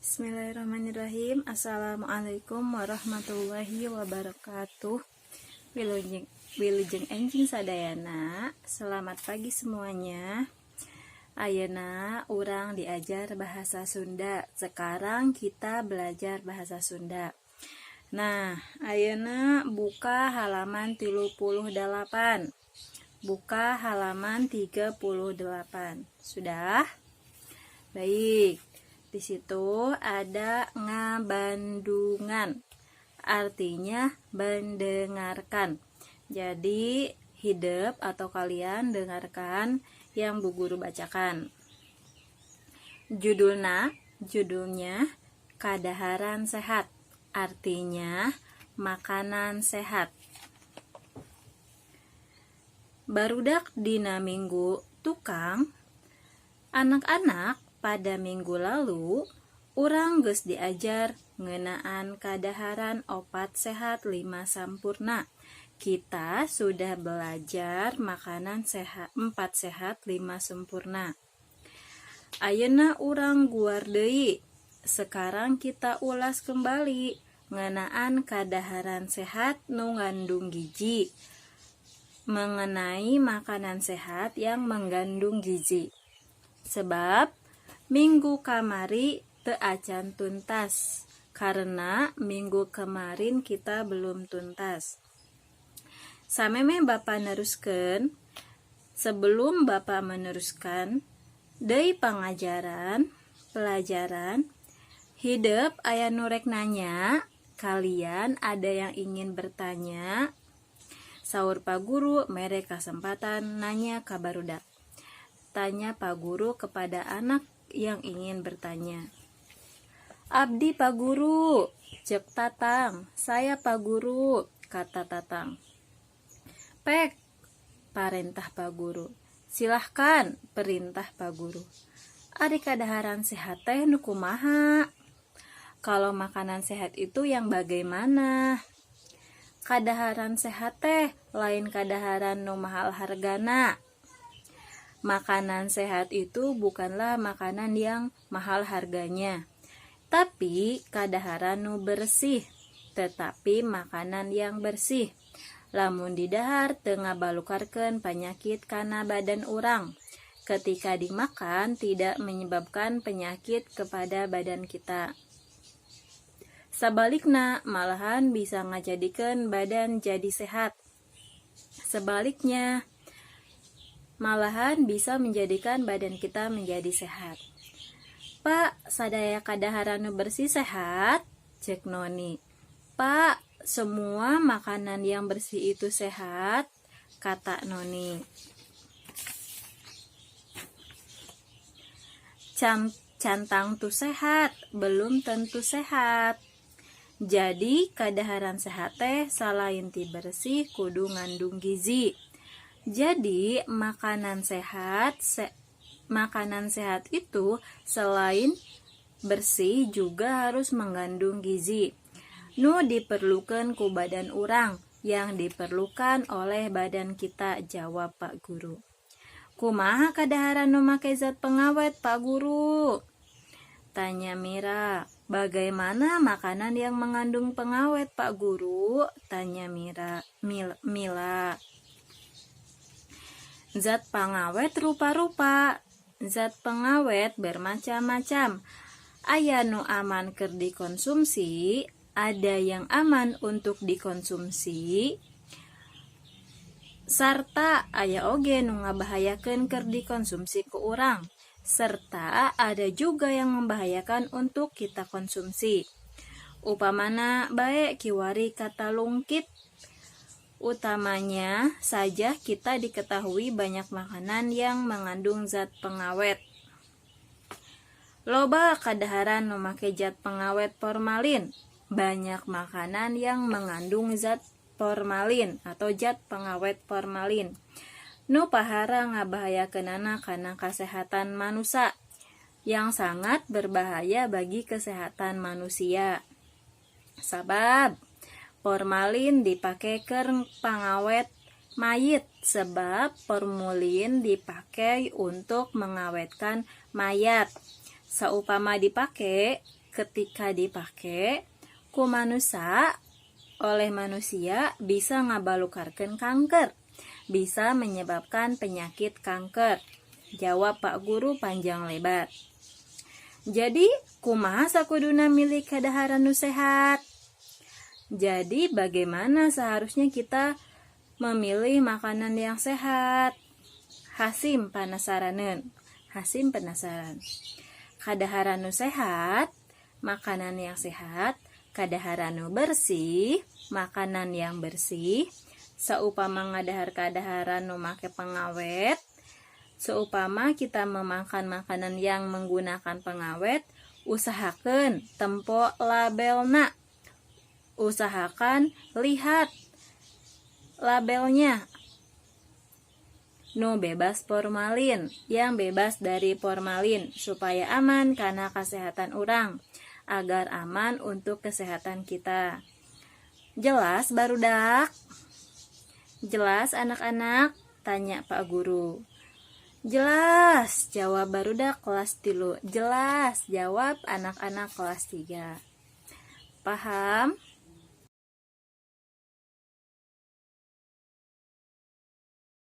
Bismillahirrahmanirrahim. Assalamualaikum warahmatullahi wabarakatuh. Wilujeng, wilujeng enjing sadayana. Selamat pagi semuanya. Ayeuna urang diajar bahasa Sunda. Sekarang kita belajar bahasa Sunda. Nah, ayeuna buka halaman 38. Buka halaman 38. Sudah? Baik. Di situ ada ngabandungan. Artinya mendengarkan. Jadi hidep atau kalian dengarkan yang Bu Guru bacakan. Judulnya, judulnya Kadaharan Sehat. Artinya makanan sehat. Barudak dina minggu tukang, anak-anak, pada minggu lalu urang geus diajar ngeunaan kadaharan opat sehat lima sampurna. Kita sudah belajar makanan sehat, empat sehat lima sempurna. Ayeuna urang guar deui. Sekarang kita ulas kembali ngeunaan kadaharan sehat nu ngandung gizi. Mengenai makanan sehat yang mengandung gizi. Sebab minggu kamari teu acan tuntas, karena minggu kemarin kita belum tuntas. Samemeh Bapak neruskeun, sebelum Bapak meneruskan deui pangajaran, pelajaran, hidep aya nu rek nanya? Kalian ada yang ingin bertanya? Saur Pak Guru mere kesempatan nanya ka barudak. Tanya Pak Guru kepada anak yang ingin bertanya. "Abdi, Pak Guru," cek Tatang. "Saya, Pak Guru," kata Tatang. "Pek," parentah Pak Guru. "Silahkan," perintah Pak Guru. "Ari kadaharan sehat teh nu kumaha?" Kalau makanan sehat itu yang bagaimana? "Kadaharan sehat teh lain kadaharan nu mahal hargana." Makanan sehat itu bukanlah makanan yang mahal harganya, tapi kadaharan nu bersih, tetapi makanan yang bersih. Lamun didahar teu ngabalukarkeun penyakit kana badan urang. Ketika dimakan tidak menyebabkan penyakit kepada badan kita. Sabalikna malahan bisa ngajadikeun badan jadi sehat. Sebaliknya, malahan bisa menjadikan badan kita menjadi sehat. "Pak, sadaya kadaharan nu bersih sehat?" cek Noni. "Pak, semua makanan yang bersih itu sehat?" kata Noni. Can tangtu sehat, belum tentu sehat. Jadi kadaharan sehat teh salain ti bersih kudu ngandung gizi. Jadi makanan sehat itu selain bersih juga harus mengandung gizi. Nu diperlukan ku badan urang, yang diperlukan oleh badan kita, jawab Pak Guru. "Kumaha kadaharan nu make zat pengawet, Pak Guru?" tanya Mira. "Bagaimana makanan yang mengandung pengawet, Pak Guru?" tanya Mira Mil, Mila. Zat pengawet rupa-rupa. Zat pengawet bermacam-macam. Aya nu aman keur dikonsumsi, ada yang aman untuk dikonsumsi, sarta aya oge nu ngabahayakeun keur dikonsumsi ku urang. Serta ada juga yang membahayakan untuk kita konsumsi. Upamana bae kiwari katalungkit. Utamanya saja kita diketahui banyak makanan yang mengandung zat pengawet. Loba kadaharan nu make zat pengawet formalin. Banyak makanan yang mengandung zat formalin atau zat pengawet formalin. Nu pahara ngabahayakeunana kana kasehatan manusia, yang sangat berbahaya bagi kesehatan manusia. Sabab formalin dipake keur pangawet mayit, sebab formulin dipakai untuk mengawetkan mayat. Saupama dipake Ketika dipakai ku manusia, oleh manusia, bisa ngabalukarkeun kanker, bisa menyebabkan penyakit kanker. Jawab Pak Guru panjang lebar. Jadi, kumaha sakuduna milih kadaharan nu sehat? Jadi, bagaimana seharusnya kita memilih makanan yang sehat? Hasim panasaraneun. Hasim penasaran. Kadaharan nu sehat, makanan yang sehat, kadaharan nu bersih, makanan yang bersih, saupama ngadahar kadaharan nu make pengawet, seupama kita memakan makanan yang menggunakan pengawet, usahakan tempo labelna. Usahakan lihat labelnya. Nu bebas formalin, yang bebas dari formalin supaya aman karena kesehatan orang, agar aman untuk kesehatan kita. Jelas, barudak? Jelas, anak-anak? Tanya Pak Guru. Jelas, jawab barudak kelas 3. Jelas, jawab anak-anak kelas 3. Paham?